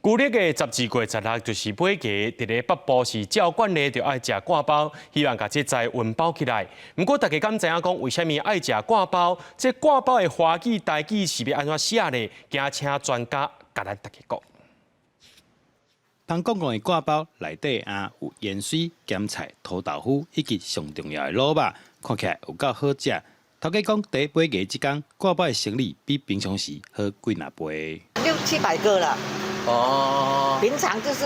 舊曆的12月16就是尾牙，佇咧北部是照慣例就愛食割包，希望共這財運包起來。毋過大家敢知影講，為啥物愛食割包？這割包的華語、台語是欲按怎寫呢？今仔請專家共咱大家講。芳公公的割包內底啊有芫荽、鹹菜、塗豆腐以及上重要的滷肉，看起來有夠好食。頭家講，佇尾牙這工，割包的生意比平常時好幾若倍。六七百個啦。哦，平常就是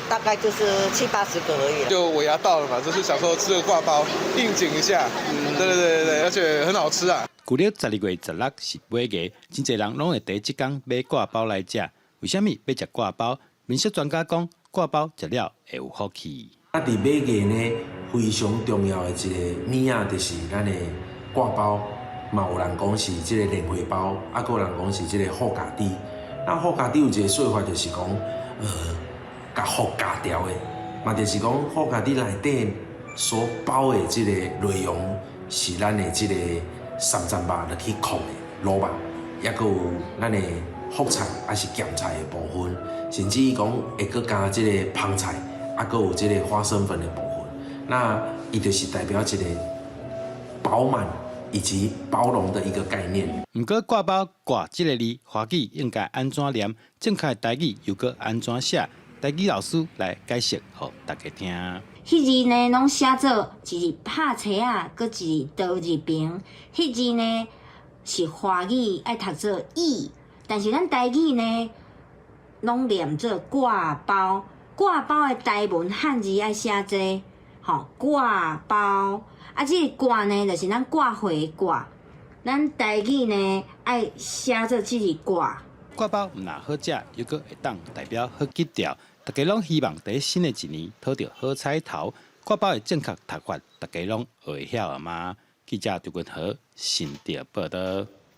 大概就是七八十個而已。就尾牙到了嘛，就是想說吃個割包應景一下。對對對對，而且很好吃啊。舊曆12月16是尾牙，真濟人攏會佇這工買割包來食。為啥物欲食割包？民俗專家講，割包食了會有福氣。啊，佇尾牙呢，非常重要的一个物仔就是咱的割包，嘛有人講是這个蓮花包，啊，閣有人講是這个福夾豬。那福夾豬有一个說法，就是講，共福夾牢的，嘛就是講福夾豬內底所包的這个內容是咱的這个三層肉落去炕的滷肉，抑閣有咱的福菜抑是鹹菜的部分，甚至講會閣加這个芳菜，啊，閣有這个花生粉的部分。那伊就是代表一个飽滿以及包容的一個概念。毋過割包割這个字，華語應該按怎念？正確台語又閣按怎寫？台語老師來解釋，予大家聽。彼字呢，攏寫做一字拍斜仔，閣一字刀字邊。彼字呢是華語愛讀做意，但是咱台語呢，攏念做割包。割包的台文漢字愛寫這個，吼，割包。啊，這个割呢，就是咱割花的割。咱台語呢愛寫做這字割。割包毋但好食，猶閣會當代表好吉兆。大家攏希望佇新的一年討著好彩頭。割包的正確讀法，大家攏會曉了嗎？記者張君和新竹報導。